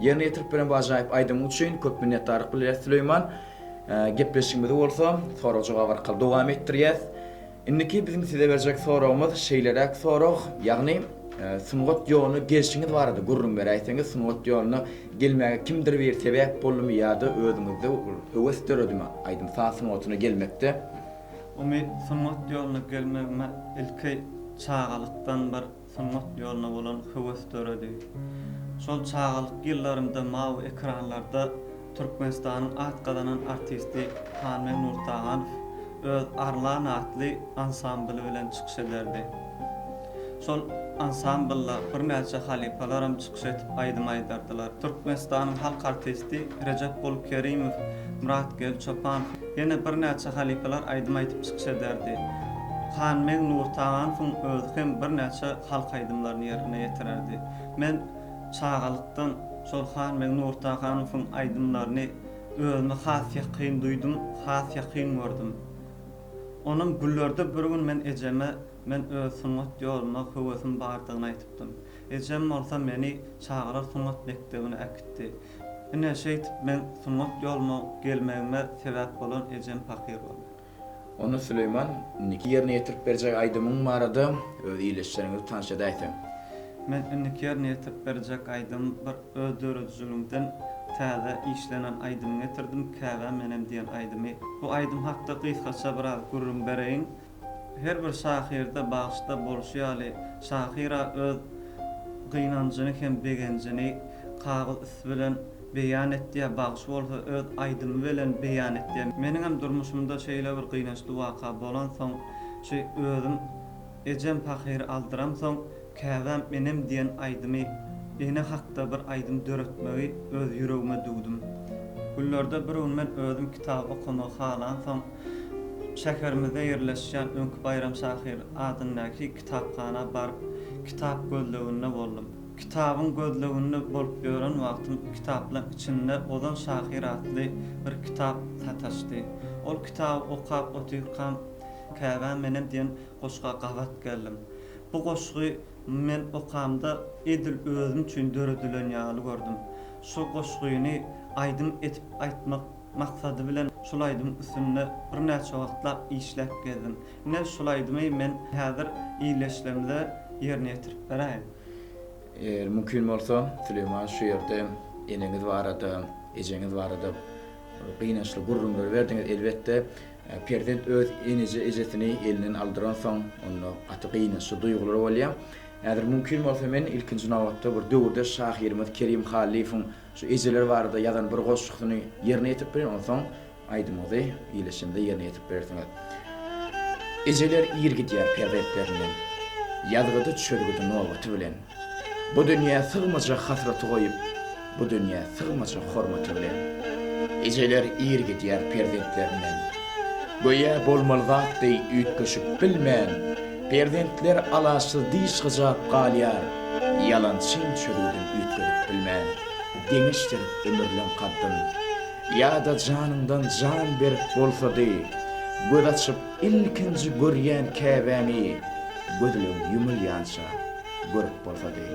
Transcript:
Ýerine ýetirip beren bu ajaýyp aýdymyň üçin köp minnetdarlyk bildirýäs Süleýman. Gepleşigimizi bolsa sorag-jogap arkaly dowam etdirýäs. Indiki biziň size berjek soragymyz şeýleräk sorag, ýagny sungat ýoluna gelşiňiz barada gürrüň beräýseňiz, sungat ýoluna gelmäge kimdir biri sebäp boldumy ýa-da özüňizde bir höwes döredimi aýdym-saz sungatyna gelmekde? Umyt, Sungat ýoluna gelmegime ilki çagalykdan bir sungat ýoluna bolan höwes döredi. Şol çagalyk ýyllarymda mawy ekranlarda Türkmenistanyň at gazanan artisti Hanbeg Nurtaganow öz Arlan atly ansambly bilen çykyş ederdi. Şol ansamblda birnäçe halypalaram çykyş edip aýdym aýdardylar. Türkmenistanyň halk artisti Rejepguly Kerimow, Myratgeldi Çopanow, ýene birnäçe halypalar aýdym aýdyp çykyş ederdi. Hanbeg Nurtaganowyň özi hem birnäçe halk aýdymlaryny ýerine ýetirerdi. Men çagalykdan şol Hanbeg Nurtaganowyň aýdymlaryny özüme has ýakyn duýdum, has ýakyn gördüm. Onam günlerde bir gün men ejeme men öz sungat ýoluma höwesim bardygyny aýdypdym. Ejem bolsa meni çagalar sungat mekdebine äkitdi. Ine, şeýdip meň sungat ýoluma gelmegime sebäp bolan ejem pahyr boldy. Onda Süleýman, indiki ýerine ýetirip berjek aýdymyň barada öz ildeşleriňizi tanyş edäýseň. Men indiki ýerine ýetirip berjek aýdymym bir öz döredijiligimden täze işlenen aýdymy getirdim, Käbäm menem diýen aýdymy. Bu aýdym hakda gysgaça biraz gürrüň bereýin. Her bir şahyrda, bagşyda bolşy ýaly, şahyr-a öz gynanjyny hem begenjini kagyz üsti bilen beýan etýär, bagşy bolsa öz aýdymy bilen beýan etýär. Meniňem durmuşymda şeýle bir gynançly waka bolansoň, şu özüm ejem pahyry aldyramsoň, Käbäm enem diýen aýdymy, ene hakda bir aýdym döretmegi öz ýüregime düwdüm. Günlerde bir gün men özüm kitap okamagy halansoň, şäherimizde ýerleşýän öňki Baýram şahyr adyndaky kitaphana baryp, kitap gözleginde boldum. Kitabyň gözleginde bolup ýören wagtym kitaplaň içinde Ozan şahyr atly bir kitap sataşdy. Ol kitaby okap otyrkam, Käbäm enem diýen goşga gabat geldim. Bu goşgy men okamda edil özüm üçin döredilen ýaly gördüm. Şu goşgyny aýdym edip aýtmak maksady bilen şul aýdymyň üstünde birnäçe wagtlap işläp gezdim. Ine şul aýdymy men häzir ildeşlerimize ýerine ýetirip beräýin. Eger mümkin bolsa Süleýman şu ýerde eneňiz barada, ejeňiz barada gynançly gürrüňler berdiňiz. Elbetde Perzent öz eneje ejesini elinden aldyransoň, onda gaty gynançly duýgular bolýar. Häzir mümkin bolsa men ilkinji nobatda bir döwürdeş şahyrymyz Kerim Hallyýewiň şu ejeler barada ýazan bir goşgusyny ýerine ýetirip bereýin, onsoň aýdymyňyzy ýylaşymda ýerine ýetirip berersiňiz. Ejeler ir gidýär perzentlerinden, Ýazgydy çözgüdi nobaty bilen. Bu dünýä sygmajak hasraty goýup, Bu dünýä sygmajak hormaty bilen. Ejeler ir gidýär perzentlerinden. Göýä bolmaly zat deý üýtgeşip bilmän, Perzentler alaçsyz diş gyjap galýar, Ýalan-çyn çözgüdin üýtgedip bilmän. Deňeşdirip ömürleň kaddyn. Ýa-da janyňdan jan berip bolsady, Göz açyp ilkinji görýän käbäňi Gözleň ýumulýança görüp bolsady.